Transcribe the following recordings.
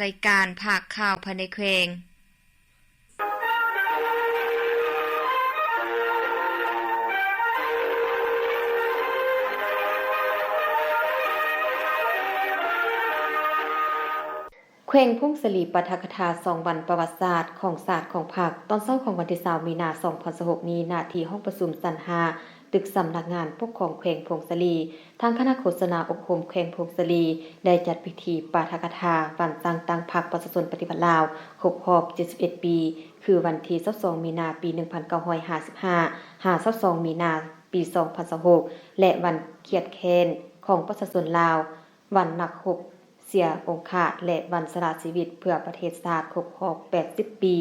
ລາຍການພາກຂ່າວພາຍໃນແຂວງ. ແຂວງຜົ້ງສາລີ ປາຖະກະຖາສອງວັນປະຫວັດສາດຂອງຊາດຂອງພັກ ຕອນເຊົ້າຂອງວັນທີຊາວ ມີນາ ສອງພັນຊາວຫົກນີ້ ນະທີ່ຫ້ອງປະຊຸມຊັ້ນຫ້າ ຕຶກສຳນັກງານປົກຄອງແຂວງຜົ້ງສາລີ, ທາງຄະນະໂຄສະນາອົບຮົມແຂວງຜົ້ງສາລີ ໄດ້ຈັດພິທີປາຖະກະຖາວັນສ້າງຕັ້ງພັກປະຊາຊົນປະຕິວັດລາວຄົບຮອບເຈັດສິບເອັດປີ ຄືວັນທີຊາວສອງ ມີນາ ປີໜຶ່ງພັນເກົ້າຮ້ອຍຫ້າສິບຫ້າ ຫາ ຊາວສອງ ມີນາ ປີສອງພັນຊາວຫົກ ແລະ ວັນຄຽດແຄ້ນຂອງປະຊາຊົນລາວ, ວັນນັກຮົບເສຍອົງຄະ ແລະ ວັນສະຫຼະຊີວິດເພື່ອປະເທດຊາດຄົບຮອບແປດສິບປີ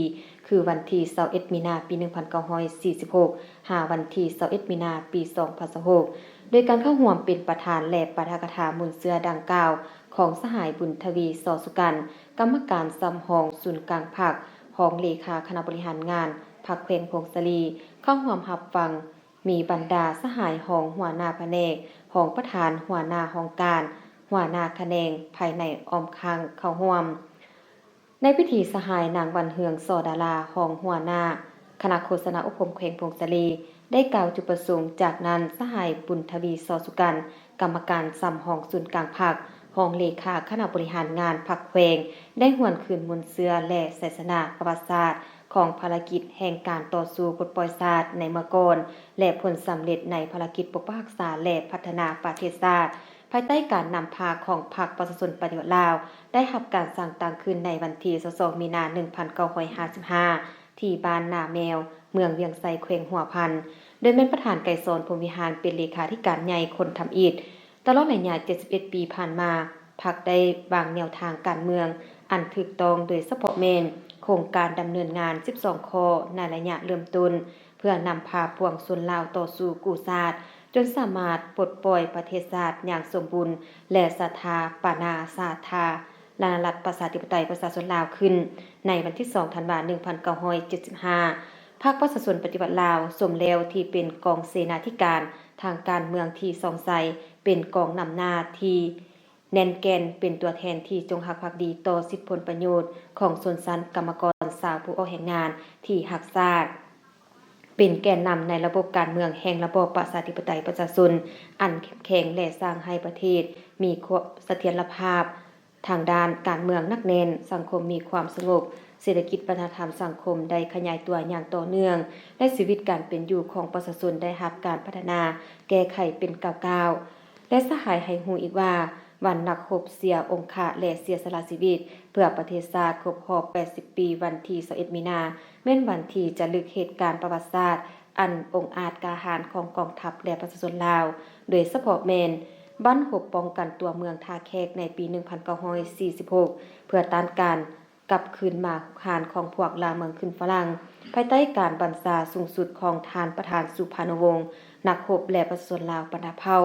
ຄືວັນທີຊາວເອັດ ມີນາ ປີໜຶ່ງພັນເກົ້າຮ້ອຍສີ່ສິບຫົກ ຫາ ວັນທີຊາວເອັດ ມີນາ ປີສອງພັນຊາວຫົກ ໂດຍການເຂົ້າຮ່ວມເປັນປະທານ ແລະ ປາຖະກະຖາມູນເຊື້ອດັ່ງກ່າວຂອງສະຫາຍ ບຸນທະວີ ສໍສຸກັນ ກຳມະການສຳຮອງສູນກາງພັກ, ຮອງເລຂາຄະນະບໍລິຫານງານພັກແຂວງຜົ້ງສາລີ ເຂົ້າຮ່ວມຮັບຟັງ. ມີບັນດາສະຫາຍຮອງຫົວໜ້າພະແນກ, ຮອງປະທານ, ຫົວໜ້າຫ້ອງການ, ຫົວໜ້າຂະແໜງພາຍໃນອ້ອມຂ້າງເຂົ້າຮ່ວມ. ໃນພິທີ ສະຫາຍ ນາງ ວັນເຮືອງ ສໍດາລາ ຮອງຫົວໜ້າຄະນະໂຄສະນາອົບຮົມແຂວງຜົ້ງສາລີ ໄດ້ກ່າວຈຸດປະສົງ. ຈາກນັ້ນ ສະຫາຍ ບຸນທະວີ ສໍສຸກັນ ກຳມະການສຳຮອງສູນກາງພັກ, ຮອງເລຂາຄະນະບໍລິຫານງານພັກແຂວງ ໄດ້ຫວນຄືນມູນເຊື້ອ ແລະ ໄຊຊະນະປະຫວັດສາດ ຂອງພາລະກິດແຫ່ງການຕໍ່ສູ້ປົດປ່ອຍຊາດໃນເມື່ອກ່ອນ ແລະ ຜົນສຳເລັດໃນພາລະກິດປົກປັກຮັກສາ ແລະ ພັດທະນາປະເທດຊາດ ພາຍໃຕ້ການນຳພາຂອງພັກປະຊາຊົນປະຕິວັດລາວ ໄດ້ຮັບການສ້າງຕັ້ງຂຶ້ນໃນວັນທີຊາວສອງ ມີນາ ໜຶ່ງພັນເກົ້າຮ້ອຍຫ້າສິບຫ້າ ທີ່ບ້ານນາແມວ ເມືອງວຽງໄຊ ແຂວງຫົວພັນ ໂດຍແມ່ນປະທານໄກສອນ ພົມວິຫານ ເປັນເລຂາທິການໃຫຍ່ຄົນທຳອິດ. ຕະຫຼອດໄລຍະເຈັດສິບເອັດປີຜ່ານມາ, ພັກໄດ້ວາງແນວທາງການເມືອງອັນຖືກຕ້ອງ, ໂດຍສະເພາະແມ່ນໂຄງການດຳເນີນງານສິບສອງຂໍ້ໃນໄລຍະເລີ່ມຕົ້ນ ເພື່ອນຳພາປວງຊົນລາວຕໍ່ສູ້ກູ້ຊາດ ຈົນສາມາດປົດປ່ອຍປະເທດຊາດຢ່າງສົມບູນ ແລະ ສະຖາປະນາສາທາລະນະລັດ ປະຊາທິປະໄຕ ປະຊາຊົນລາວຂຶ້ນ ໃນວັນທີສອງ ທັນວາ ໜຶ່ງພັນເກົ້າຮ້ອຍເຈັດສິບຫ້າ. ພັກປະຊາຊົນປະຕິວັດລາວ ສົມແລ້ວທີ່ເປັນກອງເສນາທິການ ທາງການເມືອງທີ່ສ່ອງໃສ, ເປັນກອງນຳໜ້າທີ່ແໜ້ນແກ່ນ, ເປັນຕົວແທນທີ່ຈົງຮັກພັກດີຕໍ່ສິດຜົນປະໂຫຍດຂອງຊົນຊັ້ນກຳມະກອນຊາວຜູ້ອອກແຮງງານທີ່ຮັກຊາດ, ເປັນແກນນຳໃນລະບົບການເມືອງແຫ່ງລະບອບປະຊາທິປະໄຕປະຊາຊົນອັນເຂັ້ມແຂງ ແລະ ສ້າງໃຫ້ປະເທດມີຄວາມສະຖຽນລະພາບ ທາງດ້ານການເມືອງໜັກແໜ້ນ, ສັງຄົມມີຄວາມສະຫງົບ, ເສດຖະກິດວັດທະນະທຳສັງຄົມໄດ້ຂະຫຍາຍຕົວຢ່າງຕໍ່ເນື່ອງ ແລະ ຊີວິດການເປັນຢູ່ຂອງປະຊາຊົນໄດ້ຮັບການພັດທະນາແກ້ໄຂເປັນກ້າວໆ ແລະ ສະຫາຍໃຫ້ຮູ້ອີກວ່າ ວັນນັກຮົບເສຍອົງຄະ ແລະ ເສຍສະຫຼະຊີວິດເພື່ອປະເທດຊາດຄົບຮອບແປດສິບປີ ວັນທີຊາວເອັດ ມີນາ ແມ່ນວັນທີ່ຈະລຶກເຫດການປະຫວັດສາດອັນອົງອາດກ້າຫານຂອງກອງທັບ ແລະ ປະຊາຊົນລາວ ໂດຍສະເພາະແມ່ນບັ້ນຮົບປ້ອງກັນຕົວເມືອງທ່າແຂກໃນປີໜຶ່ງພັນເກົ້າຮ້ອຍສີ່ສິບຫົກ ເພື່ອຕ້ານການກັບຄືນມາຮຸກຮານຂອງພວກລ່າເມືອງຂຶ້ນຝຣັ່ງ ພາຍໃຕ້ການບັນຊາສູງສຸດຂອງທ່ານປະທານ ສຸພານຸວົງ ນັກຮົບ ແລະ ປະຊາຊົນລາວບັນດາເຜົ່າ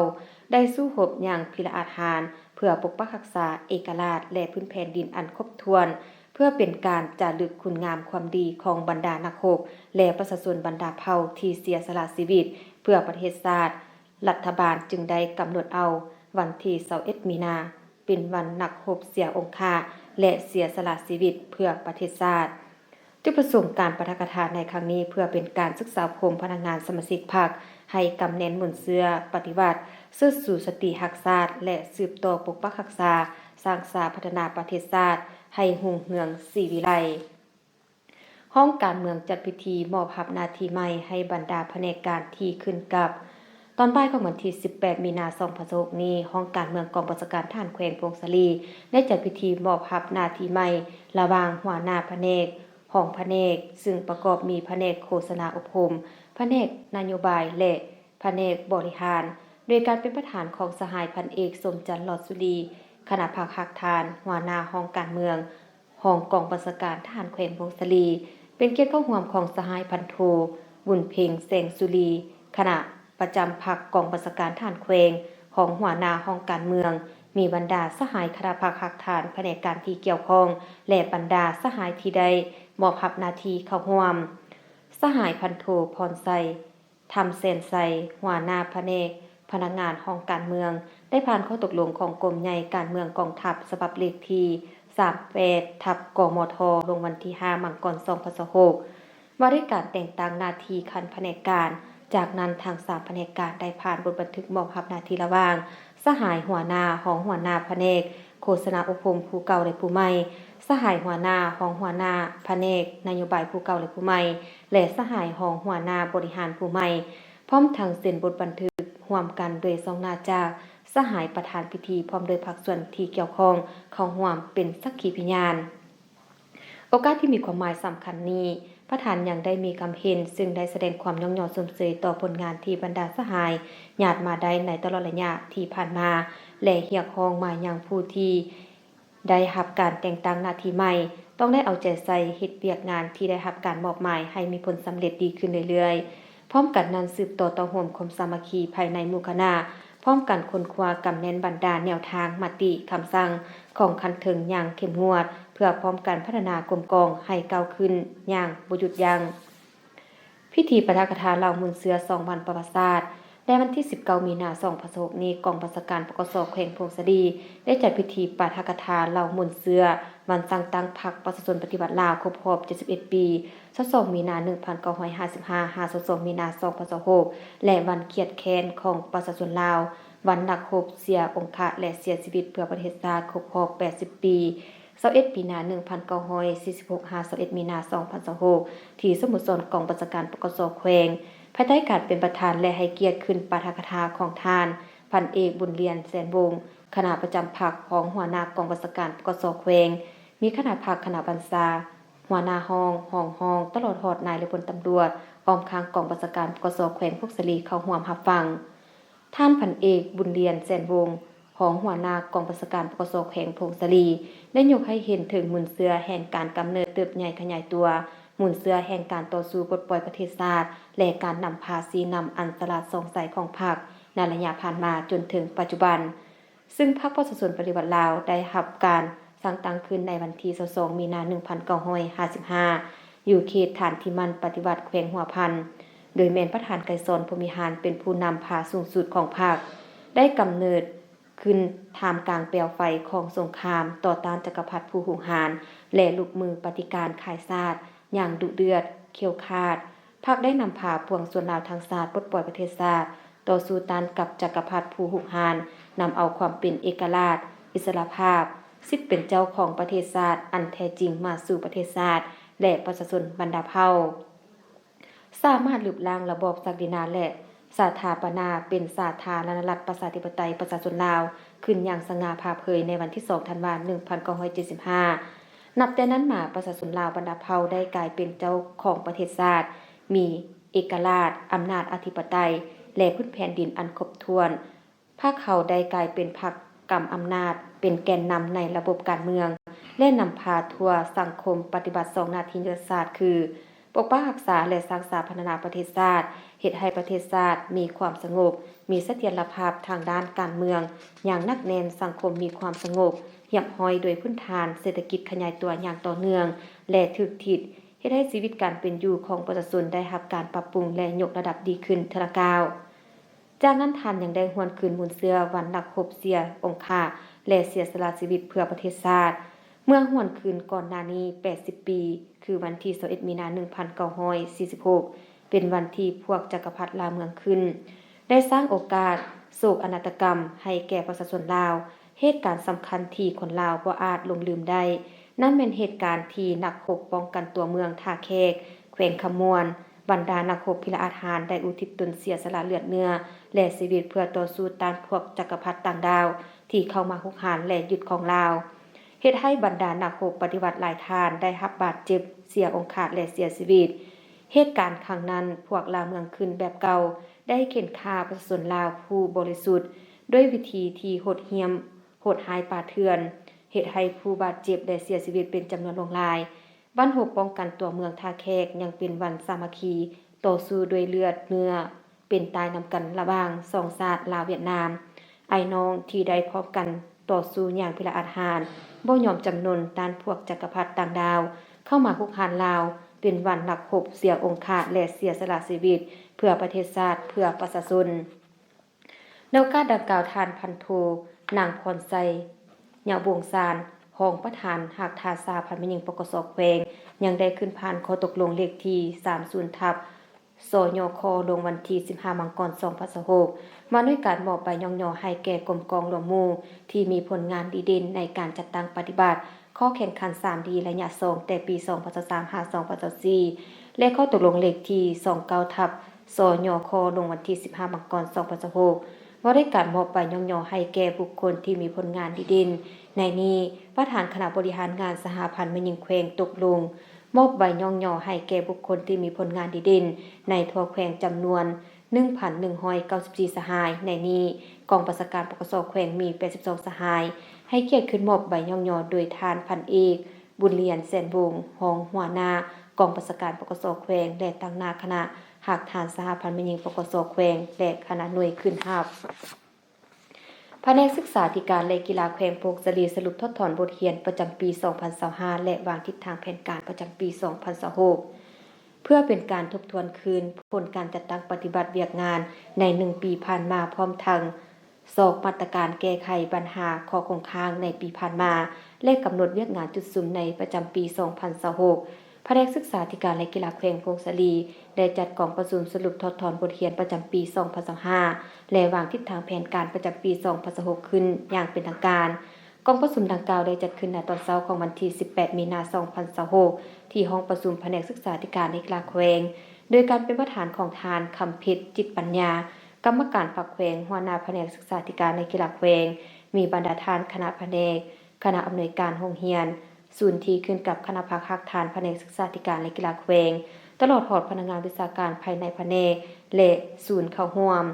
ໄດ້ສູ້ຮົບຢ່າງພິລະອາດຫານ ເພື່ອປົກປັກຮັກສາເອກະລາດ ແລະ ພື້ນແຜ່ນດິນອັນຄົບຖ້ວນ ເພື່ອເປັນການຈາລຶກຄຸນງາມຄວາມດີຂອງບັນດານັກຮົບ ແລະ ປະຊາຊົນບັນດາເຜົ່າທີ່ເສຍສະຫຼະຊີວິດເພື່ອປະເທດຊາດ, ລັດຖະບານຈຶ່ງໄດ້ກຳນົດເອົາວັນທີຊາວເອັດ ມີນາ ເປັນວັນນັກຮົບເສຍອົງຄະ ແລະ ເສຍສະຫຼະຊີວິດເພື່ອປະເທດຊາດ. ຈຸດປະສົງການປາຖະກະຖາໃນຄັ້ງນີ້ ເພື່ອເປັນການສຶກສາອົບຮົມພະນັກງານສະມາຊິກພັກ ໃຫ້ກຳແໜ້ນມູນເຊື້ອປະຕິວັດ, ເຊີດຊູສະຕິຮັກຊາດ ແລະ ສືບຕໍ່ປົກປັກຮັກສາ, ສ້າງສາພັດທະນາປະເທດຊາດໃຫ້ຮຸ່ງເຮືອງສີວິໄລ. ຫ້ອງການເມືອງຈັດພິທີມອບຮັບໜ້າທີ່ໃໝ່ໃຫ້ບັນດາພະແນກການທີ່ຂຶ້ນກັບ. ຕອນບ່າຍຂອງວັນທີສິບແປດ ມີນາ ສອງພັນຊາວຫົກນີ້, ຫ້ອງການເມືອງກອງບັນຊາການທະຫານແຂວງຜົ້ງສາລີ ໄດ້ຈັດພິທີມອບຮັບໜ້າທີ່ໃໝ່ລະຫວ່າງຫົວໜ້າພະແນກ, ຮອງພະແນກ, ຊຶ່ງປະກອບມີພະແນກໂຄສະນາອົບຮົມ, ພະແນກນະໂຍບາຍ ແລະ ພະແນກບໍລິຫານ, ໂດຍການເປັນປະທານຂອງສະຫາຍພັນເອກ ສົມຈັນ ຫຼອດສຸລີ ຄະນະພັກຮາກຖານ, ຫົວໜ້າຫ້ອງການເມືອງ, ຮອງກອງບັນຊາການທະຫານແຂວງຜົ້ງສາລີ, ເປັນກຽດເຂົ້າຮ່ວມຂອງສະຫາຍພັນໂທ ບຸນເພັງ ແສງສຸລີ ຄະນະປະຈຳພັກກອງບັນຊາການທະຫານແຂວງ, ຮອງຫົວໜ້າຫ້ອງການເມືອງ, ມີບັນດາສະຫາຍຄະນະພັກຮາກຖານ, ພະແນກການທີ່ກ່ຽວຂ້ອງ ແລະ ບັນດາສະຫາຍທີ່ໄດ້ມອບຮັບໜ້າທີ່ເຂົ້າຮ່ວມ. ສະຫາຍພັນໂທ ພອນໄຊ ທຳແສນໄຊ ຫົວໜ້າພະແນກພະນັກງານຫ້ອງການເມືອງ ໄດ້ຜ່ານຂໍ້ຕົກລົງຂອງກົມໃຫຍ່ການເມືອງກອງທັບ ສະບັບເລກທີ ສາມແປດ ທັບ ກມທ ລົງວັນທີຫ້າ ມັງກອນ ສອງພັນຊາວຫົກ ວ່າດ້ວຍການແຕ່ງຕັ້ງໜ້າທີ່ຂັ້ນພະແນກການ. ຈາກນັ້ນ ທັງສາມພະແນກການໄດ້ຜ່ານບົດບັນທຶກມອບຮັບໜ້າທີ່ລະຫວ່າງ ສະຫາຍຫົວໜ້າ, ຮອງຫົວໜ້າພະແນກໂຄສະນາອົບຮົມຜູ້ເກົ່າ ແລະ ຜູ້ໃໝ່, ສະຫາຍຫົວໜ້າ, ຮອງຫົວໜ້າພະແນກນະໂຍບາຍຜູ້ເກົ່າ ແລະ ຜູ້ໃໝ່ ແລະ ສະຫາຍຮອງຫົວໜ້າບໍລິຫານຜູ້ໃໝ່, ພ້ອມທັງເຊັນບົດບັນທຶກຮ່ວມກັນໂດຍຊອງໜ້າຈາກສະຫາຍປະທານພິທີ ພ້ອມດ້ວຍພາກສ່ວນທີ່ກ່ຽວຂ້ອງເຂົ້າຮ່ວມເປັນສັກຂີພະຍານ. ໂອກາດທີ່ມີຄວາມໝາຍສຳຄັນນີ້, ປະທານຍັງໄດ້ມີຄຳເຫັນ ຊຶ່ງໄດ້ສະແດງຄວາມຍ້ອງຍໍຊົມເຊີຍຕໍ່ຜົນງານທີ່ບັນດາສະຫາຍຍາດມາໄດ້ໃນຕະຫຼອດໄລຍະທີ່ຜ່ານມາ ແລະ ຮຽກຮ້ອງມາຍັງຜູ້ທີ່ໄດ້ຮັບການແຕ່ງຕັ້ງໜ້າທີ່ໃໝ່ ຕ້ອງໄດ້ເອົາໃຈໃສ່ເຮັດວຽກງານທີ່ໄດ້ຮັບການມອບໝາຍໃຫ້ມີຜົນສຳເລັດດີຂຶ້ນເລື້ອຍໆ. ພ້ອມກັນນັ້ນ ສືບຕໍ່ເຕົ້າໂຮມຄວາມສາມັກຄີພາຍໃນໝູ່ຄະນະ, ພ້ອມກັນຄົ້ນຄວ້າກຳແໜ້ນບັນດາແນວທາງ, ມະຕິ, ຄຳສັ່ງຂອງຂັ້ນເທິງຢ່າງເຂັ້ມງວດ ເພື່ອພ້ອມກັນພັດທະນາກົມກອງໃຫ້ກ້າວຂຶ້ນຢ່າງບໍ່ຢຸດຢັ້ງ. ພິທີປາຖະກະຖາເລົ່າມູນເຊື້ອສອງວັນປະຫວັດສາດ ໃນວັນທີສິບເກົ້າ ມີນາ ສອງພັນຊາວຫົກນີ້, ກອງບັນຊາການ ປກສ ແຂວງຜົ້ງສາລີ ໄດ້ຈັດພິທີປາຖະກະຖາເລົ່າມູນເຊື້ອວັນສ້າງຕັ້ງພັກປະຊາຊົນປະຕິວັດລາວຄົບຮອບເຈັດສິບເອັດປີ ຊາວສອງ ມີນາ ໜຶ່ງພັນເກົ້າຮ້ອຍຫ້າສິບຫ້າ ຫາ ຊາວສອງ ມີນາ ສອງພັນຊາວຫົກ ແລະ ວັນຄຽດແຄ້ນຂອງປະຊາຊົນລາວ, ວັນນັກຮົບເສຍອົງຄະ ແລະ ເສຍຊີວິດເພື່ອປະເທດຊາດຄົບຮອບແປດສິບປີ ຊາວເອັດ ມີນາ ໜຶ່ງພັນເກົ້າຮ້ອຍສີ່ສິບຫົກ ຫາ ຊາວເອັດ ມີນາ ສອງພັນຊາວຫົກ ທີ່ສະໂມສອນກອງບັນຊາການ ປກສ ແຂວງ ພາຍໃຕ້ການເປັນປະທານ ແລະ ໃຫ້ກຽດຂຶ້ນປາຖະກະຖາຂອງທ່ານ ພັນເອກ ບຸນລຽນ ແສນວົງ ຄະນະປະຈຳພັກ, ຮອງຫົວໜ້າກອງບັນຊາການ ປກສ ແຂວງ, ມີຄະນະພັກ, ຄະນະບັນຊາ, ຫົວໜ້າຫ້ອງ, ຮອງຫ້ອງ, ຕະຫຼອດຮອດນາຍ ແລະ ພົນຕຳຫຼວດ ອ້ອມຂ້າງກອງບັນຊາການ ປກສ ແຂວງຜົ້ງສາລີ ເຂົ້າຮ່ວມຮັບຟັງ. ທ່ານ ພັນເອກ ບຸນລຽນ ແສນວົງ ຮອງຫົວໜ້າກອງບັນຊາການ ປກສ ແຂວງຜົ້ງສາລີ ໄດ້ຍົກໃຫ້ເຫັນເຖິງມູນເຊື້ອແຫ່ງການກຳເນີດເຕີບໃຫຍ່ຂະຫຍາຍຕົວ, ມູນເຊື້ອແຫ່ງການຕໍ່ສູ້ປົດປ່ອຍປະເທດຊາດ ແລະ ການນຳພາຊີ້ນຳອັນສະຫຼາດສ່ອງໃສຂອງພັກໃນໄລຍະຜ່ານມາຈົນເຖິງປັດຈຸບັນ, ຊຶ່ງພັກປະຊາຊົນປະຕິວັດລາວໄດ້ຮັບການສ້າງຕັ້ງຂຶ້ນໃນວັນທີຊາວສອງ ມີນາ ໜຶ່ງພັນເກົ້າຮ້ອຍຫ້າສິບຫ້າ ຢູ່ເຂດຖານທີ່ໝັ້ນປະຕິວັດແຂວງຫົວພັນ, ໂດຍແມ່ນປະທານໄກສອນ ພົມວິຫານ ເປັນຜູ້ນຳພາສູງສຸດຂອງພັກ, ໄດ້ກຳເນີດ ຂຶ້ນທ່າມກາງເປວໄຟຂອງສົງຄາມຕໍ່ຕ້ານຈັກກະພັດຜູ້ຮຸກຮານ ແລະ ລຸກມືປະຕິການຂາຍຊາດຢ່າງດຸເດືອດ, ຂຽວຂາດ. ພັກໄດ້ນຳພາປວງຊົນລາວທັງຊາດປົດປ່ອຍປະເທດຊາດ, ຕໍ່ສູ້ຕ້ານກັບຈັກກະພັດຜູ້ຮຸກຮານ, ນຳເອົາຄວາມເປັນເອກະລາດ, ອິດສະຫຼະພາບ, ສິດເປັນເຈົ້າຂອງປະເທດຊາດອັນແທ້ຈິງມາສູ່ປະເທດຊາດ ແລະ ປະຊາຊົນບັນດາເຜົ່າ. ສາມາດລຶບລ້າງລະບອບສັກດິນາ ແລະ ສະຖາປະນາເປັນສາທາລະນະລັດ ປະຊາທິປະໄຕ ປະຊາຊົນລາວ ຂຶ້ນຢ່າງສະຫງ່າຜ່າເຜີຍໃນວັນທີສອງ ທັນວາ ໜຶ່ງພັນເກົ້າຮ້ອຍເຈັດສິບຫ້າ. ນັບແຕ່ນັ້ນມາ, ປະຊາຊົນລາວບັນດາເຜົ່າໄດ້ກາຍເປັນເຈົ້າຂອງປະເທດຊາດ, ມີເອກະລາດ, ອຳນາດອະທິປະໄຕ ແລະ ພື້ນແຜ່ນດິນອັນຄົບຖ້ວນ. ພວກເຮົາໄດ້ກາຍເປັນພັກກຳອຳນາດ, ເປັນແກນນຳໃນລະບົບການເມືອງ ແລະ ນຳພາທົ່ວສັງຄົມປະຕິບັດສອງໜ້າທີ່ຍຸດທະສາດ ຄື ປົກປັກຮັກສາ ແລະ ສ້າງສາພັດທະນາປະເທດຊາດ, ເຮັດໃຫ້ປະເທດຊາດມີຄວາມສະຫງົບ, ມີສະຖຽນລະພາບທາງດ້ານການເມືອງຢ່າງໜັກແໜ້ນ, ສັງຄົມມີຄວາມສະຫງົບຮຽບຮ້ອຍໂດຍພື້ນຖານເສດຖະກິດຂະຫຍາຍຕົວຢ່າງຕໍ່ເນື່ອງ ແລະ ຖືກທິດ, ເຮັດໃຫ້ຊີວິດການເປັນຢູ່ຂອງປະຊາຊົນໄດ້ຮັບການປັບປຸງ ແລະ ຍົກລະດັບດີຂຶ້ນເທື່ອລະກ້າວ. ຈາກນັ້ນທ່ານຍັງໄດ້ຫວນຄືນມູນເຊື້ອວັນນັກຮົບເສຍອົງຄະ ແລະ ເສຍສະຫຼະຊີວິດເພື່ອປະເທດຊາດ ເມື່ອຫວນຄືນກ່ອນໜ້ານີ້ແປດສິບປີ ຄືວັນທີຊາວເອັດ ມີນາ ໜຶ່ງພັນເກົ້າຮ້ອຍສີ່ສິບຫົກ ເປັນວັນທີ່ພວກຈັກກະພັດລ່າເມືອງຂຶ້ນ ໄດ້ສ້າງໂອກາດໂສກອະນາດຕະກຳໃຫ້ແກ່ປະຊາຊົນລາວ. ເຫດການສຳຄັນທີ່ຄົນລາວບໍ່ອາດຫຼົງລືມໄດ້ ນັ້ນແມ່ນເຫດການທີ່ນັກຮົບປ້ອງກັນຕົວເມືອງທ່າແຂກ ແຂວງຄຳມ່ວນ, ບັນດານັກຮົບພິລະອາດຫານໄດ້ອຸທິດຕົນເສຍສະຫຼະເລືອດເນື້ອ ແລະ ຊີວິດເພື່ອຕໍ່ສູ້ຕ້ານພວກຈັກກະພັດຕ່າງດ້າວທີ່ເຂົ້າມາຮຸກຮານ ແລະ ຍຶດຄອງລາວ, ເຮັດໃຫ້ບັນດານັກຮົບປະຕິວັດຫຼາຍທ່ານໄດ້ຮັບບາດເຈັບ, ເສຍອົງຄະ ແລະ ເສຍຊີວິດ. ເຫດການຄັ້ງນັ້ນ, ພວກລ່າເມືອງຂຶ້ນແບບເກົ່າໄດ້ເຂັ່ນຂ້າປະຊາຊົນລາວຜູ້ບໍລິສຸດດ້ວຍວິທີທີ່ໂຫດຫ້ຽມ, ໂຫດຮ້າຍປ່າເຖື່ອນ, ເຮັດໃຫ້ຜູ້ບາດເຈັບ ແລະ ເສຍຊີວິດເປັນຈຳນວນຫຼວງຫຼາຍ. ວັນຮົບປ້ອງກັນຕົວເມືອງທ່າແຂກຍັງເປັນວັນສາມັກຄີ, ຕໍ່ສູ້ດ້ວຍເລືອດເນື້ອເປັນຕາຍນຳກັນລະຫວ່າງສອງຊາດລາວຫວຽດນາມ, ອ້າຍນ້ອງທີ່ໄດ້ພ້ອມກັນຕໍ່ສູ້ຢ່າງພິລະອາດຫານ, ບໍ່ຍອມຈຳນົນຕ້ານພວກຈັກກະພັດຕ່າງດາວເຂົ້າມາຮຸກຮານລາວ, ເປັນວັນນັກຮົບເສຍອົງຄະ ແລະ ເສຍສະຫຼະຊີວິດເພື່ອປະເທດຊາດ, ເພື່ອປະຊາຊົນ. ໃນໂອກາດດັ່ງກ່າວ, ທ່ານພັນໂທ ນາງພອນໄຊ ຍະວົງຊານ, ຮ ຮອງປະທານຮາກຖານສະຫະພັນແມ່ຍິງ ປກສ ແຂວງ ຍັງໄດ້ຂຶ້ນຜ່ານຂໍ້ຕົກລົງເລກທີສາມສິບ ທັບ ສຍຄ ລົງວັນທີສິບຫ້າ ມັງກອນ ສອງພັນຊາວຫົກ ວ່າດ້ວຍການມອບໃບຍ້ອງຍໍໃຫ້ແກ່ກົມກອງຫຼວງໝູ່ທີ່ມີຜົນງານດີເດັ່ນໃນການຈັດຕັ້ງປະຕິບັດຂໍ້ແຂ່ງຂັນ ສາມດີ ໄລຍະສອງ ແຕ່ປີສອງພັນຊາວສາມ ຫາ ສອງພັນຊາວສີ່ ແລະ ຂໍ້ຕົກລົງເລກທີສອງເກົ້າ ທັບ ສຍຄ ລົງວັນທີສິບຫ້າ ມັງກອນ ສອງພັນຊາວຫົກ ວ່າດ້ວຍການມອບໃບຍ້ອງຍໍໃຫ້ແກ່ບຸກຄົນທີ່ມີຜົນງານດີເດັ່ນ. ໃນນີ້ ປະທານຄະນະບໍລິຫານງານສະຫະພັນແມ່ຍິງແຂວງຕົກລົງມອບໃບຍ້ອງຍໍໃຫ້ແກ່ບຸກຄົນທີ່ມີຜົນງານດີເດັ່ນໃນທົ່ວແຂວງຈຳນວນໜຶ່ງພັນໜຶ່ງຮ້ອຍເກົ້າສິບສີ່ສະຫາຍ. ໃນນີ້ ກອງບັນຊາການ ປກສ ແຂວງມີແປດສິບສອງສະຫາຍ. ໃຫ້ກຽດຂຶ້ນມອບໃບຍ້ອງຍໍໂດຍທ່ານພັນເອກ ບຸນລຽນ ແສນວົງ ຮອງຫົວໜ້າກອງບັນຊາການ ປກສ ແຂວງ ແລະ ຕາງໜ້າຄະນະຮາກຖານສະຫະພັນແມ່ຍິງ ປກສ ແຂວງ ແລະ ຄະນະໜ່ວຍຂຶ້ນຮັບ. ພະແນກສຶກສາທິການ ແລະ ກິລາແຂວງຜົ້ງສາລີ ສະຫຼຸບຖອດຖອນບົດຮຽນປະຈຳປີສອງພັນຊາວຫ້າ ແລະ ວາງທິດທາງແຜນການປະຈຳປີສອງພັນຊາວຫົກ ເພື່ອເປັນການທົບທວນຄືນຜົນການຈັດຕັ້ງປະຕິບັດວຽກງານໃນໜຶ່ງປີຜ່ານມາ, ພ້ອມທັງ ຊອກມາດຕະການແກ້ໄຂບັນຫາຂໍ້ຄົງຄ້າງໃນປີຜ່ານມາ ແລະ ກຳນົດວຽກງານຈຸດສຸມໃນປະຈຳປີສອງພັນຊາວຫົກ. ພະແນກສຶກສາທິການ ແລະ ກິລາແຂວງຜົ້ງສາລີ ໄດ້ຈັດກອງປະຊຸມສະຫຼຸບຖອດຖອນບົດຮຽນປະຈຳປີສອງພັນຊາວຫ້າ ແລະ ວາງທິດທາງແຜນການປະຈຳປີສອງພັນຊາວຫົກ ຂຶ້ນຢ່າງເປັນທາງການ. ກອງປະຊຸມດັ່ງກ່າວໄດ້ຈັດຂຶ້ນໃນຕອນເຊົ້າຂອງວັນທີສິບແປດ ມີນາ ສອງພັນຊາວຫົກ ທີ່ຫ້ອງປະຊຸມພະແນກສຶກສາທິການ ແລະ ກິລາແຂວງ ໂດຍການເປັນປະທານຂອງທ່ານ ຄຳເພັດ ຈິດປັນຍາ ກຳມະການພັກແຂວງ, ຫົວໜ້າພະແນກສຶກສາທິການ ແລະ ກິລາແຂວງ, ມີບັນດາທ່ານຄະນະພະແນກ, ຄະນະອຳນວຍການໂຮງຮຽນ, ສູນທີ່ຂຶ້ນກັບຄະນະພັກຮາກຖານພະແນກສຶກສາທິການ ແລະ ກິລາແຂວງ, ຕະຫຼອດຮອດພະນັກງານວິຊາການພາຍໃນພະແນກ ແລະ ສູນເຂົ້າຮ່ວມ.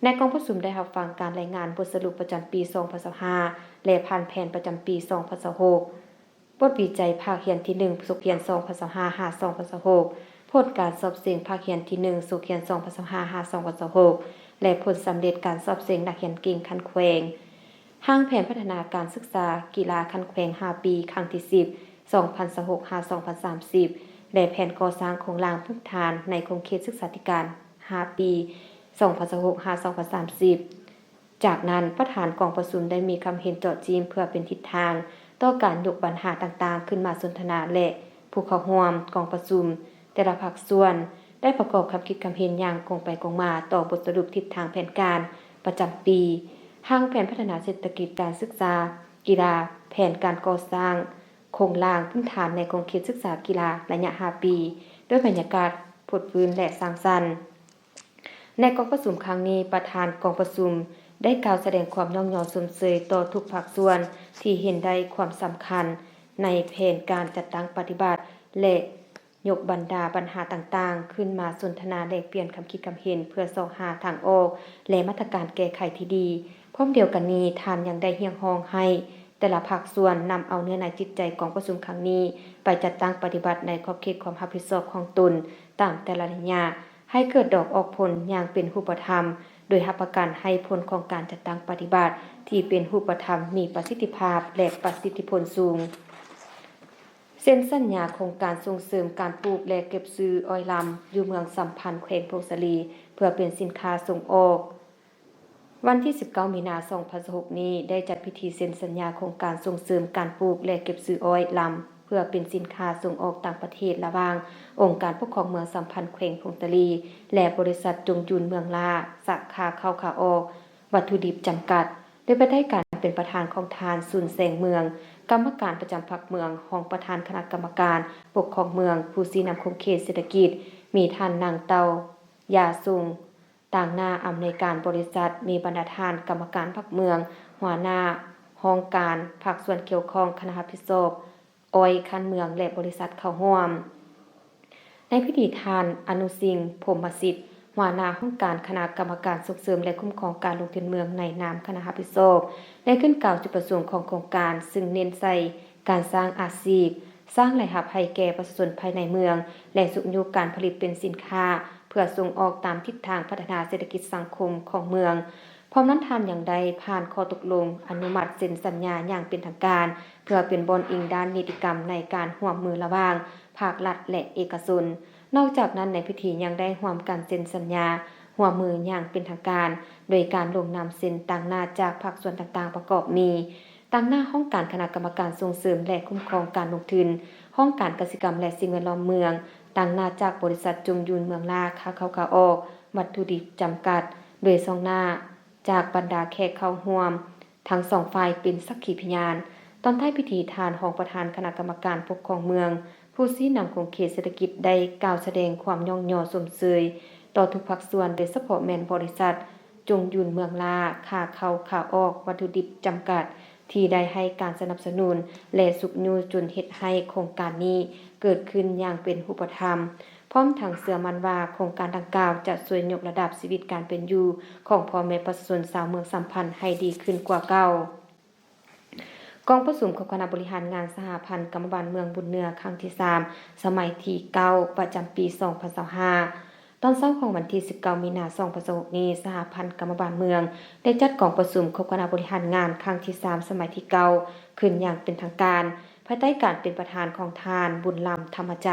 ໃນກອງປະຊຸມໄດ້ຮັບຟັງການລາຍງານບົດສະຫຼຸບປະຈຳປີສອງພັນຊາວຫ້າ ແລະ ຜ່ານແຜນປະຈຳປີສອງພັນຊາວຫົກ, ບົດວິໄຈພາກຮຽນທີໜຶ່ງ ສົກຮຽນສອງພັນຊາວຫ້າ ຫາ ສອງພັນຊາວຫົກ, ຜົນການສອບເສັງພາກຮຽນທີໜຶ່ງ ສົກຮຽນສອງພັນຊາວຫ້າ ຫາ ສອງພັນຊາວຫົກ ແລະ ຜົນສຳເລັດການສອບເສັງນັກຮຽນເກັ່ງຂັ້ນແຂວງ, ຮ່າງແຜນພັດທະນາການສຶກສາກິລາຂັ້ນແຂວງຫ້າປີ ຄັ້ງທີສິບ ສອງພັນຊາວຫົກ ຫາ ສອງພັນສາມສິບ ແລະ ແຜນກໍ່ສ້າງໂຄງລ່າງພື້ນຖານໃນຂົງເຂດສຶກສາທິການຫ້າປີ ສອງພັນຊາວຫົກ ຫາ ສອງພັນສາມສິບ. ຈາກນັ້ນ, ປະທານກອງປະຊຸມໄດ້ມີຄຳເຫັນເຈາະຈີ້ມເພື່ອເປັນທິດທາງຕໍ່ການຍົກບັນຫາຕ່າງໆຂຶ້ນມາສົນທະນາ ແລະ ຜູ້ເຂົ້າຮ່ວມກອງປະຊຸມແຕ່ລະພາກສ່ວນໄດ້ປະກອບຄຳຄິດຄຳເຫັນຢ່າງກົງໄປກົງມາຕໍ່ບົດສະຫຼຸບທິດທາງແຜນການປະຈຳປີ, ຮ່າງແຜນພັດທະນາເສດຖະກິດ, ການສຶກສາ, ກິລາ, ແຜນການກໍ່ສ້າງໂຄງລ່າງພື້ນຖານໃນຂົງເຂດສຶກສາກິລາໄລຍະຫ້າປີ ດ້ວຍບັນຍາກາດຟົດຟື້ນ ແລະ ສ້າງສັນ. ໃນກອງປະຊຸມຄັ້ງນີ້, ປະທານກອງປະຊຸມໄດ້ກ່າວສະແດງຄວາມຍ້ອງຍໍຊົມເຊີຍຕໍ່ທຸກພາກສ່ວນທີ່ເຫັນໄດ້ຄວາມສຳຄັນໃນແຜນການຈັດຕັ້ງປະຕິບັດ ແລະ ຍົກບັນດາບັນຫາຕ່າງໆຂຶ້ນມາສົນທະນາແລກປ່ຽນຄຳຄິດຄຳເຫັນ ເພື່ອຊອກຫາທາງອອກ ແລະ ມາດຕະການແກ້ໄຂທີ່ດີ. ພ້ອມດຽວກັນນີ້, ທ່ານຍັງໄດ້ຮຽກຮ້ອງໃຫ້ແຕ່ລະພາກສ່ວນນຳເອົາເນື້ອໃນຈິດໃຈກອງປະຊຸມຄັ້ງນີ້ໄປຈັດຕັ້ງປະຕິບັດໃນຂອບເຂດຄວາມຮັບຜິດຊອບຂອງຕົນຕາມແຕ່ລະໄລຍະ ໃຫ້ເກີດດອກອອກຜົນຢ່າງເປັນຮູບປະທຳ, ໂດຍຮັບປະກັນໃຫ້ຜົນຂອງການຈັດຕັ້ງປະຕິບັດທີ່ເປັນຮູບປະທຳ, ມີປະສິດທິພາບ ແລະ ປະສິດທິຜົນສູງ. ເຊັນສັນຍາໂຄງການສົ່ງເສີມການປູກ ແລະ ເກັບຊື້ອ້ອຍລຳ ຢູ່ເມືອງສຳພັນ ແຂວງຜົ້ງສາລີ ເພື່ອເປັນສິນຄ້າສົ່ງອອກ. ວັນທີສິບເກົ້າ ມີນາ ສອງພັນຊາວຫົກ ນີ້ ໄດ້ຈັດພິທີເຊັນສັນຍາໂຄງການສົ່ງເສີມການປູກ ແລະ ເກັບຊື້ອ້ອຍລຳ ເພື່ອເປັນສິນຄ້າສົ່ງອອກຕ່າງປະເທດ ລະຫວ່າງອົງການປົກຄອງເມືອງສຳພັນ ແຂວງຜົ້ງສາລີ ແລະ ບໍລິສັດຈົງຢຸນເມືອງລ້າ ສາຂາເຂົ້າຂາອອກ ວັດຖຸດິບຈຳກັດ ໂດຍພາຍໃຕ້ການເປັນປະທານຂອງທ່ານ ສູນແສງເມືອງ ກຳມະການປະຈຳພັກເມືອງ, ຮອງປະທານຄະນະກຳມະການປົກຄອງເມືອງ, ຜູ້ຊີ້ນຳຂົງເຂດເສດຖະກິດ, ມີທ່ານນາງ ເຕົ້າຢາຊົງ ຕາງໜ້າອຳນວຍການບໍລິສັດ, ມີບັນດາທ່ານກຳມະການພັກເມືອງ, ຫົວໜ້າຫ້ອງການ, ພາກສ່ວນກ່ຽວຂ້ອງ, ຄະນະຮັບຜິດຊອບ ອ້ອຍຂັ້ນເມືອງ ແລະ ບໍລິສັດເຂົ້າຮ່ວມ. ໃນພິທີ, ທ່ານ ອະນຸສິງ ພົມມະສິດ ຫົວໜ້າຫ້ອງການຄະນະກຳມະການສົ່ງເສີມ ແລະ ຄຸ້ມຄອງການລົງທຶນເມືອງ ໃນນາມຄະນະຮັບຜິດຊອບ ໄດ້ຂຶ້ນກ່າວຈຸດປະສົງຂອງໂຄງການ, ຊຶ່ງເນັ້ນໃສ່ການສ້າງອາຊີບ, ສ້າງລາຍຮັບໃຫ້ແກ່ປະຊາຊົນພາຍໃນເມືອງ ແລະ ຊຸກຍູ້ການຜະລິດເປັນສິນຄ້າ ເພື່ອສົ່ງອອກຕາມທິດທາງພັດທະນາເສດຖະກິດສັງຄົມຂອງເມືອງ. ພ້ອມນັ້ນທ່ານຍັງໄດ້ຜ່ານຂໍ້ຕົກລົງອະນຸມັດເຊັນສັນຍາຢ່າງເປັນທາງການ ເພື່ອເປັນບ່ອນອີງດ້ານນິຕິກຳໃນການຮ່ວມມືລະຫວ່າງພາກລັດ ແລະ ເອກະຊົນ. ນອກຈາກນັ້ນ, ໃນພິທີຍັງໄດ້ຮ່ວມກັນເຊັນສັນຍາຮ່ວມມືຢ່າງເປັນທາງການ ໂດຍການລົງນາມເຊັນຕາງໜ້າຈາກພາກສ່ວນຕ່າງໆ ປະກອບມີ ຕາງໜ້າຫ້ອງການຄະນະກຳມະການສົ່ງເສີມ ແລະ ຄຸ້ມຄອງການລົງທຶນ, ຫ້ອງການກະສິກຳ ແລະ ສິ່ງແວດລ້ອມເມືອງ, ຕາງໜ້າຈາກບໍລິສັດ ຈົງຢຸນເມືອງລາ ຄ້າເຂົ້າຂາອອກວັດຖຸດິບຈຳກັດ, ໂດຍຊ່ອງໜ້າຈາກບັນດາແຂກເຂົ້າຮ່ວມທັງສອງຝ່າຍເປັນສັກຂີພະຍານ. ຕອນທ້າຍພິທີ, ທ່ານຮອງປະທານຄະນະກຳມະການປົກຄອງເມືອງ, ຜູ້ຊີ້ນຳຂົງເຂດເສດຖະກິດ ໄດ້ກ່າວສະແດງຄວາມຍ້ອງຍໍຊົມເຊີຍຕໍ່ທຸກພາກສ່ວນ, ໂດຍສະເພາະແມ່ນບໍລິສັດ ຈົງຢຸນເມືອງລາ ຄ້າເຂົ້າຂາອອກວັດຖຸດິບຈຳກັດ ທີ່ໄດ້ໃຫ້ການສະໜັບສະໜູນ ແລະ ຊຸກຍູ້ຈົນເຮັດໃຫ້ໂຄງການນີ້ເກີດຂຶ້ນຢ່າງເປັນຮູບປະທຳ, ພ້ອມທັງເຊື່ອໝັ້ນວ່າໂຄງການດັ່ງກ່າວຈະຊ່ວຍຍົກລະດັບຊີວິດການເປັນຢູ່ຂອງພໍ່ແມ່ປະຊາຊົນຊາວເມືອງສາມພັນໃຫ້ດີຂຶ້ນກວ່າເກົ່າ. ກອງປະຊຸມຄົບຄະນະບໍລິຫານງານສະຫະພັນກຳມະບານເມືອງບຸນເໜືອຄັ້ງທີສາມ ສະໄໝທີເກົ້າ ປະຈຳປີສອງພັນຊາວຫ້າ. ຕອນເຊົ້າຂອງວັນທີສິບເກົ້າ ມີນາ ສອງພັນຊາວຫົກນີ້, ສະຫະພັນກຳມະບານເມືອງໄດ້ຈັດກອງປະຊຸມຄົບຄະນະບໍລິຫານງານຄັ້ງທີສາມ ສະໄໝທີເກົ້າ ຂຶ້ນຢ່າງເປັນທາງການ, ພາຍໃຕ້ການເປັນປະທານຂອງທ່ານ ບຸນລຳ ທຳມະໃຈ,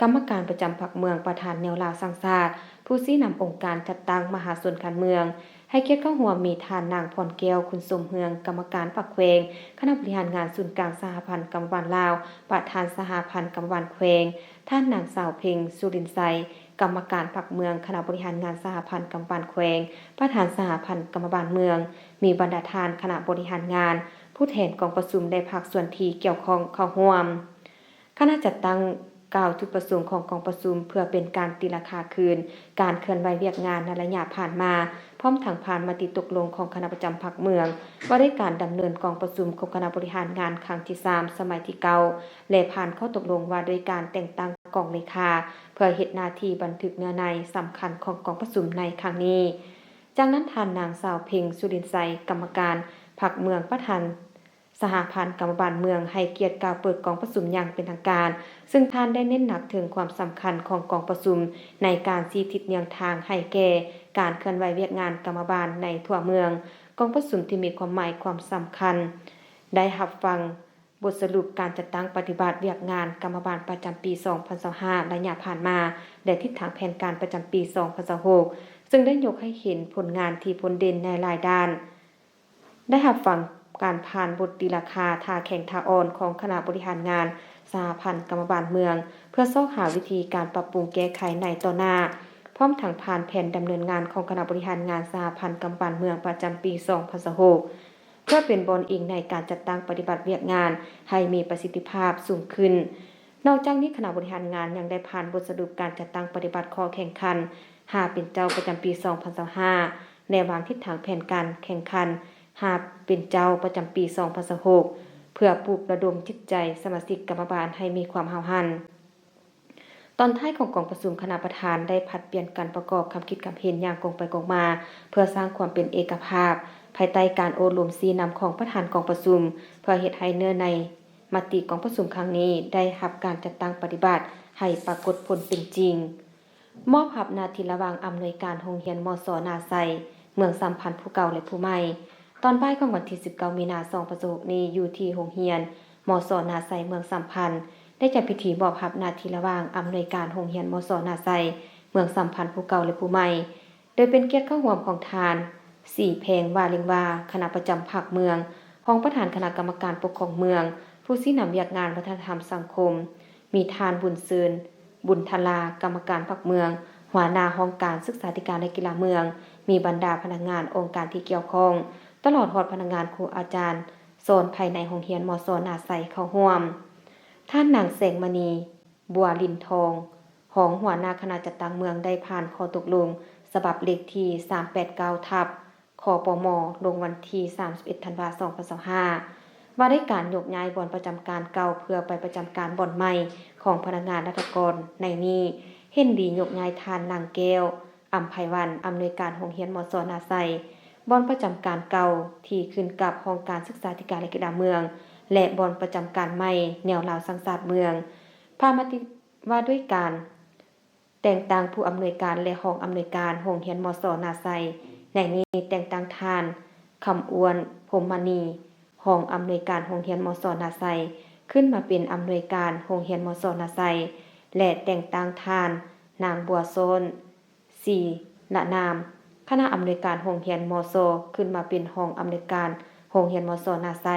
ກຳມະການປະຈຳພັກເມືອງ, ປະທານແນວລາວສ້າງຊາດ, ຜູ້ຊີ້ນຳອົງການຈັດຕັ້ງມະຫາຊົນຂັ້ນເມືອງ. ໃຫ້ກຽດເຂົ້າຮ່ວມມີທ່ານນາງ ພອນແກ້ວ ຄຸນສົມເຮືອງ, ກຳມະການພັກແຂວງ, ຄະນະບໍລິຫານງານສູນກາງສະຫະພັນກຳມະບານລາວ, ປະທານສະຫະພັນກຳມະບານແຂວງ, ທ່ານນາງ ສາວເພັງ ສຸລິນໄຊ, ກຳມະການພັກເມືອງ, ຄະນະບໍລິຫານງານສະຫະພັນກຳມະບານແຂວງ, ປະທານສະຫະພັນກຳມະບານເມືອງ, ມີບັນດາທ່ານຄະນະບໍລິຫານງານ, ຜູ້ແທນກອງປະຊຸມ ແລະ ພາກສ່ວນທີ່ກ່ຽວຂ້ອງເຂົ້າຮ່ວມ. ຄະນະຈັດຕັ້ງກ່າວຈຸດປະສົງຂອງກອງປະຊຸມ ເພື່ອເປັນການຕີລາຄາຄືນການເຄື່ອນໄຫວວຽກງານໃນໄລຍະຜ່ານມາ, ພ້ອມທັງຜ່ານມະຕິຕົກລົງຂອງຄະນະປະຈຳພັກເມືອງ ວ່າດ້ວຍການດຳເນີນກອງປະຊຸມຄົບຄະນະບໍລິຫານງານຄັ້ງທີສາມ ສະໄໝທີເກົ້າ ແລະ ຜ່ານຂໍ້ຕົກລົງວ່າດ້ວຍການແຕ່ງຕັ້ງກອງເລຂາ ເພື່ອເຮັດໜ້າທີ່ບັນທຶກເນື້ອໃນສຳຄັນຂອງກອງປະຊຸມໃນຄັ້ງນີ້. ຈາກນັ້ນ, ທ່ານນາງ ສາວເພັງ ສຸລິນໄຊ, ກຳມະການພັກເມືອງ, ປະທານ ສະຫະພັນກຳມະບານເມືອງໃຫ້ກຽດກ່າວເປີດກອງປະຊຸມຢ່າງເປັນທາງການ, ເຊິ່ງທ່ານໄດ້ເນັ້ນໜັກເຖິງຄວາມສຳຄັນຂອງກອງປະຊຸມໃນການຊີ້ທິດເຍືອງທາງໃຫ້ແກ່ການເຄື່ອນໄຫວວຽກງານກຳມະບານໃນທົ່ວເມືອງ. ກອງປະຊຸມທີ່ມີຄວາມໝາຍຄວາມສຳຄັນ ໄດ້ຮັບຟັງບົດສະຫຼຸບການຈັດຕັ້ງປະຕິບັດວຽກງານກຳມະບານປະຈຳປີສອງພັນຊາວຫ້າ ໄລຍະຜ່ານມາ ແລະ ທິດທາງແຜນການປະຈຳປີສອງພັນຊາວຫົກ ເຊິ່ງໄດ້ຍົກໃຫ້ເຫັນຜົນງານທີ່ພົ້ນເດັ່ນໃນຫຼາຍດ້ານ. ໄດ້ຮັບຟັງການຜ່ານບົດຕີລາຄາທ່າແຂງທ່າອ່ອນຂອງຄະນະບໍລິຫານງານສະຫະພັນກຳມະບານເມືອງ ເພື່ອຊອກຫາວິທີການປັບປຸງແກ້ໄຂໃນຕໍ່ໜ້າ, ພ້ອມທັງຜ່ານແຜນດຳເນີນງານຂອງຄະນະບໍລິຫານງານສະຫະພັນກຳມະບານເມືອງປະຈຳປີສອງພັນຊາວຫົກ ເພື່ອເປັນບ່ອນອີງໃນການຈັດຕັ້ງປະຕິບັດວຽກງານໃຫ້ມີປະສິດທິພາບສູງຂຶ້ນ. ນອກຈາກນີ້, ຄະນະບໍລິຫານງານຍັງໄດ້ຜ່ານບົດສະຫຼຸບການຈັດຕັ້ງປະຕິບັດຂໍ້ແຂ່ງຂັນຫ້າເປັນເຈົ້າປະຈຳປີສອງພັນຊາວຫ້າ ແລະ ວາງທິດທາງແຜນການແຂ່ງຂັນຫ້າເປັນເຈົ້າປະຈຳປີສອງພັນຊາວຫົກ ເພື່ອປຸກລະດົມຈິດໃຈສະມາຊິກກຳມະບານໃຫ້ມີຄວາມຫ້າວຫັນ. ຕອນທ້າຍຂອງກອງປະຊຸມ, ຄະນະປະທານໄດ້ຜັດປ່ຽນກັນປະກອບຄຳຄິດຄຳເຫັນຢ່າງກົງໄປກົງມາ ເພື່ອສ້າງຄວາມເປັນເອກະພາບ ພາຍໃຕ້ການໂອ້ລົມຊີ້ນຳຂອງປະທານກອງປະຊຸມ ເພື່ອເຮັດໃຫ້ເນື້ອໃນມະຕິກອງປະຊຸມຄັ້ງນີ້ໄດ້ຮັບການຈັດຕັ້ງປະຕິບັດໃຫ້ປາກົດຜົນເປັນຈິງ. ມອບຮັບໜ້າທີ່ລະຫວ່າງອຳນວຍການໂຮງຮຽນ ມສ ນາໄຊ, ເມືອງສາມພັນຜູ້ເກົ່າ ແລະ ຜູ້ໃໝ່. ຕອນບ່າຍຂອງວັນທີສິບເກົ້າ ມີນາ ສອງພັນຊາວຫົກນີ້ ຢູ່ທີ່ໂຮງຮຽນ ມສ ນາໄຊ ເມືອງສາມພັນ ໄດ້ຈັດພິທີມອບຮັບໜ້າທີ່ລະຫວ່າງອຳນວຍການໂຮງຮຽນ ມສ ນາໄຊ ເມືອງສາມພັນຜູ້ເກົ່າ ແລະ ຜູ້ໃໝ່ ໂດຍເປັນກຽດເຂົ້າຮ່ວມຂອງທ່ານ ສີແພງ ວາລິງວາ, ຄະນະປະຈຳພັກເມືອງ, ຮອງປະທານຄະນະກຳມະການປົກຄອງເມືອງ, ຜູ້ຊີ້ນຳວຽກງານວັດທະນະທຳສັງຄົມ, ມີທ່ານ ບຸນເຊີນ ບຸນທະລາ, ກຳມະການພັກເມືອງ, ຫົວໜ້າຫ້ອງການສຶກສາທິການ ແລະ ກິລາເມືອງ, ມີບັນດາພະນັກງານອົງການທີ່ກ່ຽວຂ້ອງ, ຕະຫຼອດຮອດພະນັກງານຄູອາຈານສອນພາຍໃນໂຮງຮຽນ ມສ ນາໄຊ ເຂົ້າຮ່ວມ. ທ່ານນາງ ແສງມະນີ ບົວລິນທອງ, ຮອງຫົວໜ້າຄະນະຈັດຕັ້ງເມືອງ ໄດ້ຜ່ານຂໍ້ຕົກລົງສະບັບເລກທີສາມແປດເກົ້າ ທັບ ຄປມ ລົງວັນທີສາມສິບເອັດ ທັນວາ ສອງພັນຊາວຫ້າ ວ່າດ້ວຍການຍົກຍ້າຍບ່ອນປະຈຳການເກົ່າ ເພື່ອໄປປະຈຳການບ່ອນໃໝ່ຂອງພະນັກງານລັດຖະກອນ. ໃນນີ້ເຫັນດີຍົກຍ້າຍທ່ານ ນາງ ແກ້ວ ອຳໄພວັນ, ອຳນວຍການໂຮງຮຽນ ມສ ນາໄຊ, ບ່ອນປະຈຳການເກົ່າທີ່ຂຶ້ນກັບຫ້ອງການສຶກສາທິການ ແລະ ກິລາເມືອງ ແລະ ບ່ອນປະຈຳການໃໝ່ແນວລາວສ້າງຊາດເມືອງ. ພາມະຕິວ່າດ້ວຍການແຕ່ງຕັ້ງຜູ້ອຳນວຍການ ແລະ ຮອງອຳນວຍການໂຮງຮຽນ ມສ ນາໄຊ, ໃນນີ້ແຕ່ງຕັ້ງທ່ານ ຄຳອ້ວນ ພົມມະນີ, ຮອງອຳນວຍການໂຮງຮຽນ ມສ ນາໄຊ ຂຶ້ນມາເປັນອຳນວຍການໂຮງຮຽນ ມສ ນາໄຊ ແລະ ແຕ່ງຕັ້ງທ່ານ ນາງ ບົວຊ້ອນ ສີລະນາມ, ຄະນະອຳນວຍການໂຮງຮຽນ ມສ ຂຶ້ນມາເປັນຮອງອຳນວຍການ ໂຮງຮຽນ ມສ ນາໄຊ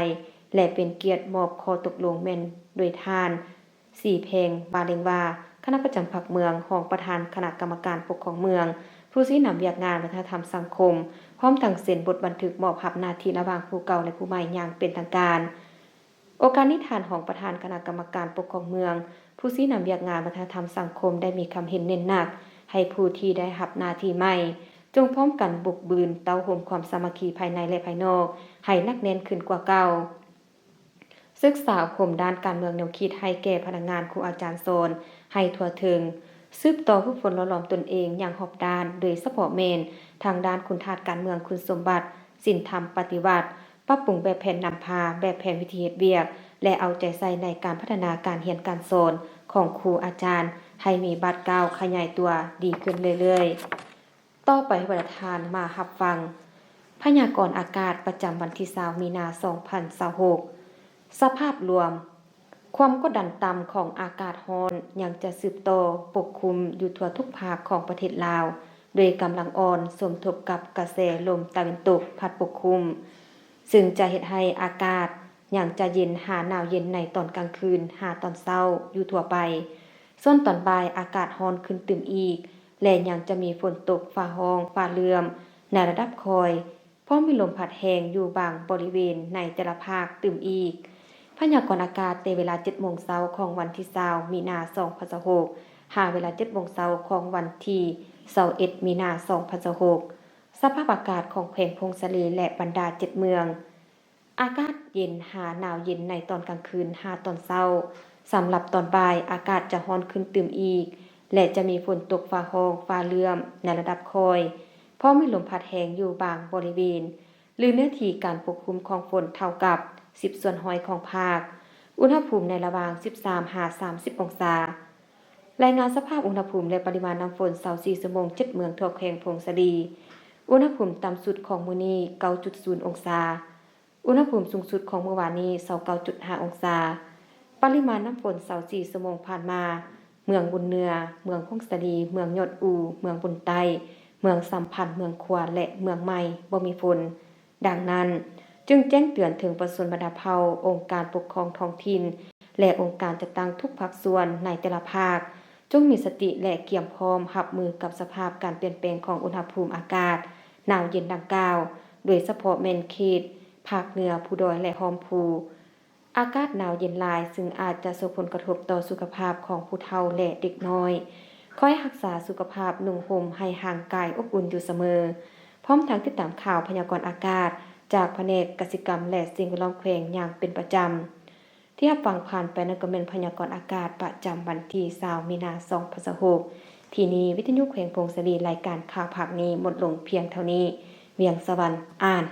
ແລະ ເປັນກຽດມອບຂໍ້ຕົກລົງແມ່ນໂດຍທ່ານ ສີແພງ ບາເລັງວາ ຄະນະປະຈຳພັກເມືອງ, ຮອງປະທານຄະນະກຳມະການປົກຄອງເມືອງ, ຜູ້ຊີ້ນຳວຽກງານວັດທະນະທຳສັງຄົມ, ພ້ອມທັງເຊັນບົດບັນທຶກມອບຮັບໜ້າທີ່ລະຫວ່າງຜູ້ເກົ່າ ແລະ ຜູ້ໃໝ່ຢ່າງເປັນທາງການ. ໂອກາດນີ້ ທ່ານຮອງປະທານຄະນະກຳມະການປົກຄອງເມືອງ, ຜູ້ຊີ້ນຳວຽກງານວັດທະນະທຳສັງຄົມ ໄດ້ມີຄຳເຫັນເນັ້ນໜັກໃຫ້ຜູ້ທີ່ໄດ້ຮັບໜ້າທີ່ໃໝ່ ຈົ່ງພ້ອມກັນບຸກບືນເຕົ້າໂຮມຄວາມສາມັກຄີພາຍໃນ ແລະ ພາຍນອກ ໃຫ້ໜັກແໜ້ນຂຶ້ນກວ່າເກົ່າ. ສຶກສາອົບຮົມດ້ານການເມືອງແນວຄິດໃຫ້ແກ່ພະນັກງານ, ຄູອາຈານສອນໃຫ້ທົ່ວເຖິງ, ສືບຕໍ່ຝຶກຝົນຫຼໍ່ຫຼອມຕົນເອງຢ່າງຮອບດ້ານ, ໂດຍສະເພາະແມ່ນທາງດ້ານຄຸນທາດການເມືອງ, ຄຸນສົມບັດ, ສິນທຳປະຕິວັດ, ປັບປຸງແບບແຜນນຳພາ, ແບບແຜນວິທີເຮັດວຽກ ແລະ ເອົາໃຈໃສ່ໃນການພັດທະນາການຮຽນການສອນຂອງຄູອາຈານ ໃຫ້ມີບາດກ້າວຂະຫຍາຍຕົວດີຂຶ້ນເລື້ອຍໆ. ຕໍ່ໄປໃຫ້ບັນດາທ່ານມາຮັບຟັງພະຍາກອນອາກາດປະຈຳວັນທີຊາວ ມີນາ ສອງພັນຊາວຫົກ. ສະພາບລວມ, ຄວາມກົດດັນຕ່ຳຂອງອາກາດຮ້ອນຍັງຈະສືບຕໍ່ປົກຄຸມຢູ່ທົ່ວທຸກພາກຂອງປະເທດລາວ ໂດຍກຳລັງອ່ອນ ສົມທົບກັບກະແສລົມຕາເວັນຕົກພັດປົກຄຸມ, ຊຶ່ງຈະເຮັດໃຫ້ອາກາດຍັງຈະເຢັນຫາໜາວເຢັນໃນຕອນກາງຄືນຫາຕອນເຊົ້າຢູ່ທົ່ວໄປ. ສ່ວນຕອນບ່າຍອາກາດຮ້ອນຂຶ້ນຕື່ມອີກ ແລະ ຍັງຈະມີຝົນຕົກຟ້າຮ້ອງ, ຟ້າເຫຼື້ອມໃນລະດັບຄ່ອຍ, ພ້ອມມີລົມພັດແຮງຢູ່ບາງບໍລິເວນໃນແຕ່ລະພາກຕື່ມອີກ. ພະຍາກອນອາກາດແຕ່ເວລາ ເຈັດໂມງເຊົ້າຂອງວັນທີຊາວ ມີນາ ສອງພັນຊາວຫົກ ຫາເວລາ ເຈັດໂມງເຊົ້າຂອງວັນທີຊາວເອັດ ມີນາ ສອງພັນຊາວຫົກ. ສະພາບອາກາດຂອງແຂວງຜົ້ງສາລີ ແລະ ບັນດາ ເຈັດ ເມືອງ. ອາກາດເຢັນຫາໜາວເຢັນໃນຕອນກາງຄືນຫາຕອນເຊົ້າ. ສຳລັບຕອນບ່າຍ, ອາກາດຈະຮ້ອນຂຶ້ນຕື່ມອີກ ແລະ ຈະມີຝົນຕົກຟ້າຮ້ອງ, ຟ້າເຫຼື້ອມໃນລະດັບຄ່ອຍ, ພ້ອມມີລົມພັດແຮງຢູ່ບາງບໍລິເວນ ຫຼື ເນື້ອທີ່ການປົກຄຸມຂອງຝົນເທົ່າກັບ ສິບສ່ວນຮ້ອຍຂອງພາກ. ອຸນຫະພູມໃນລະຫວ່າງ ສິບສາມ ຫາ ສາມສິບ ອົງສາ. ລາຍງານສະພາບອຸນຫະພູມ ແລະ ປະລິມານນ້ຳຝົນ ຊາວສີ່ ຊົ່ວໂມງ ເຈັດ ເມືອງ ທົ່ວແຂວງຜົ້ງສາລີ. ອຸນຫະພູມຕ່ຳສຸດຂອງມື້ນີ້ ເກົ້າຈຸດສູນ ອົງສາ. ອຸນຫະພູມສູງສຸດຂອງມື້ວານນີ້ ຊາວເກົ້າຈຸດຫ້າ ອົງສາ. ປະລິມານນ້ຳຝົນ ຊາວສີ່ ຊົ່ວໂມງຜ່ານມາ, ເມືອງບຸນເໜືອ, ເມືອງຜົ້ງສາລີ, ເມືອງຍອດອູ, ເມືອງບຸນໃຕ້, ເມືອງສຳພັນ, ເມືອງຂວາ ແລະ ເມືອງໃໝ່ ບໍ່ມີຝົນ. ດັ່ງນັ້ນ, ຈຶ່ງແຈ້ງເຕືອນເຖິງປະຊາຊົນບັນດາເຜົ່າ, ອົງການປົກຄອງທ້ອງຖິ່ນ ແລະ ອົງການຈັດຕັ້ງທຸກພາກສ່ວນໃນແຕ່ລະພາກ, ຈົ່ງມີສະຕິ ແລະ ກຽມພ້ອມຮັບມືກັບສະພາບການປ່ຽນແປງຂອງອຸນຫະພູມອາກາດໜາວເຢັນດັ່ງກ່າວ, ໂດຍສະເພາະແມ່ນເຂດພາກເໜືອ, ພູດອຍ ແລະ ຮ່ອມພູ. ອາກາດໜາວເຢັນຫຼາຍ, ຊຶ່ງອາດຈະສົ່ງຜົນກະທົບຕໍ່ສຸຂະພາບຂອງຜູ້ເຖົ້າ ແລະ ເດັກນ້ອຍ. ຄອຍຮັກສາສຸຂະພາບ, ນຸ່ງຫົ່ມໃຫ້ຮ່າງກາຍອົບອຸ່ນຢູ່ສະເໝີ, ພ້ອມທັງຕິດຕາມຂ່າວພະຍາກອນອາກາດຈາກພະແນກກະສິກຳ ແລະ ສິ່ງແວດລ້ອມແຂວງຢ່າງເປັນປະຈຳ. ທີ່ຮັບຟັງຜ່ານໄປນັ້ນກໍແມ່ນພະຍາກອນອາກາດປະຈຳວັນທີຊາວ ມີນາ ສອງພັນຊາວຫົກ. ທີ່ນີ້ ວິທະຍຸແຂວງຜົ້ງສາລີ, ລາຍການຂ່າວພາກນີ້ໝົດລົງພຽງເທົ່ານີ້. ວຽງສະຫວັນ ອ່ານ.